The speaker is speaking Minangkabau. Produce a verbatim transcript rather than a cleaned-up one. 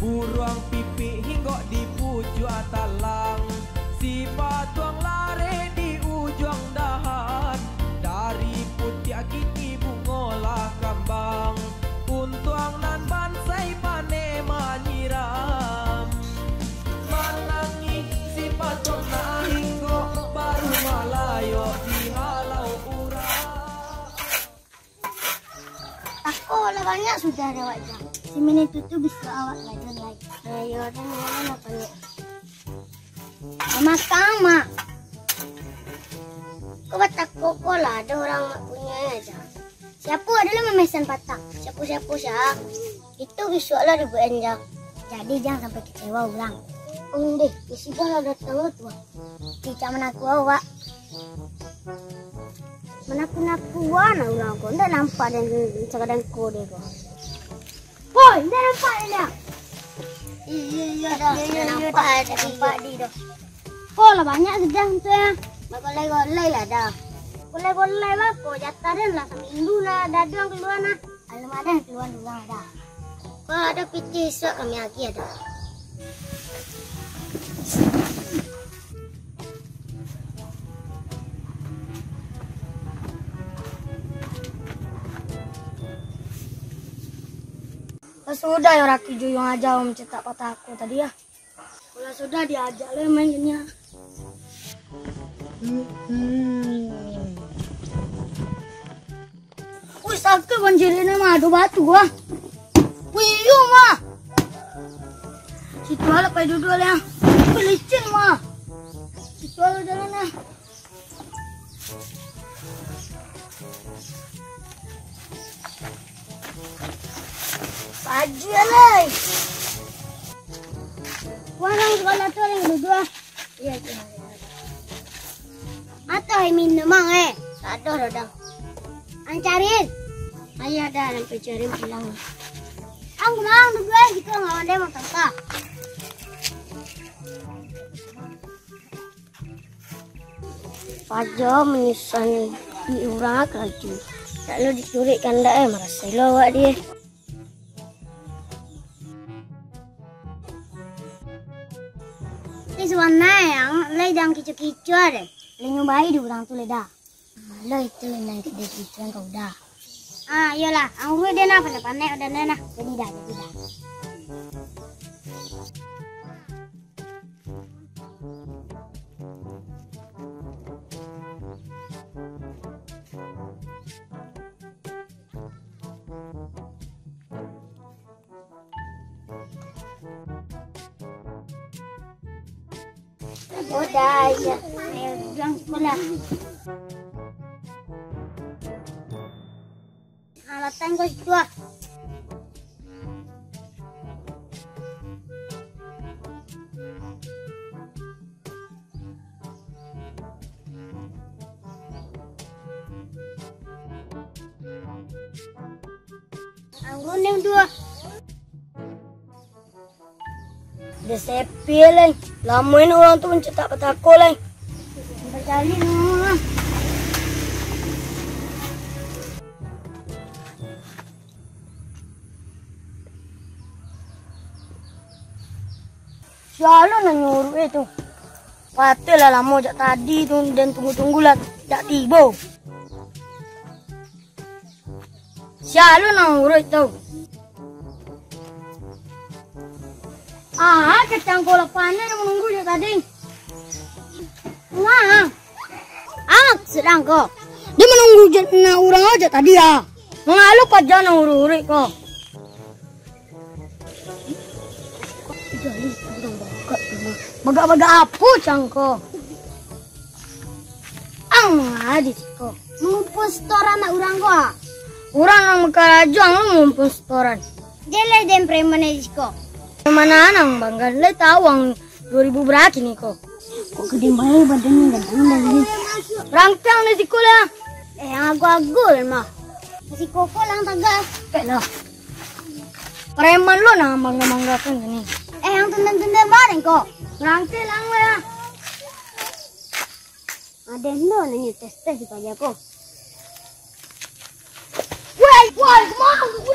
Buruang pipik hinggok di pucuak talang, si patuang lareh di ujuang dahan, dari putiak kini bungo lah kambang, untuang nan bansai paneh manyiram. Manangih si patuang nan hinggok, baru malayok di halau urang. Tako lah banyak sudah dek awak, Jang. Si Mini tu, tu bisuak awak gajon lai. Ayo, dah, dah, dah, dah, banyak. Makan, Mak. Ko batako ko lah, ado urang Mak punyo, Jang. Siapo ado lah mamesan patang? Siapo-siapo sia? Itu bisuak lah dibuek, Jang. Jadi, Jang, sampai kecewa urang. Ondeh, ya sudah lah, datang lah tu. Cicak manaku awak. Manaku-naku bana urang ko. Ndak nampak den sakadang ko deh ko. Poi, ndak nampak den dah. Iya, iya, dah. Iya, iya, nampak, dah nampak di dah. Ko lah banyak sudah tu ya. Bagolai-golai lah dah. Golai-golai lah ko, jatah den lah saminggu lah daduang kalua nah. Alun ado kalua urang dah. Kalau ado pitih isuak kami agiah dah. Lah sudah yo Raki Juyuang aja mancetak patah aku tadi ya. Kalau sudah diajak lah main dunia. Hmm. Wih, sakik banjir ini mah, ado batu ah. Wih, iyo mah. Situ lah pai duduak lah. Wih, licin mah. Situ lah jalan lah. Pajuan lai. Urang sakolah tu urang duduak. Iyo tu. Atau ai minum ang eh. Sadoh dodang. Ang cariin. Ayo dah, ang cariin pulang. Ang pulang duduak eh, jiko ngawan dia mau tangka. Paja manyisahi urang karajo. Nak lo dicurikkan dak eh, marasai lo awak dih. Isuan nai ang lai jan kicuah-kicuah deh. Lai nyobai di urang tu lai dah. Malah itu nan kida-kida ka udah. Ah, iyolah, ang urus deh nah, pandai-pandai udah deh nah. Jadi dah, jadi dah. Udah, ayo. Ayo, pulang sekolah. Alatan ko situ ah. Anggun yang dua. Dah sepi lai. Lamo ini urang tu mancetak patako lai. Bacari namo lah. Sia lo nan nyuruh eh tu. Patuiklah lamo jak tadi tu, den tunggu-tunggu lah dak tibo. Sia lo nan uruik tu. Ah, kacang ko lah paneh manunggu jak tadi. Wah. Ah, sadang ko. Dia manunggu jak nak urang aja tadi ah. Mangalo paja nan uruik-uruik ko. Bagak-bagak apo cangko? Ang manga di siko. Mangumpul setoran nak urang ko, ah. Urang nan bakarajo ang lo mangumpul setoran. Jeleh den preman di siko. Mana anang bangga, lai tahu ang dua ribu bara kini ko. Kok gede bae badan ni, ganteng dari ni. Rangkang di siko lah. Eh, ang agu-agu mah. Di siko ko lang tagas. Pek lah. Preman lo nah bangga-banggakan kini. Eh, ang tenden-tenden bareng ko. Rangkang lang lah. Ado ndo nanyo tes-tes di paja ko. Woi, woi, kemana?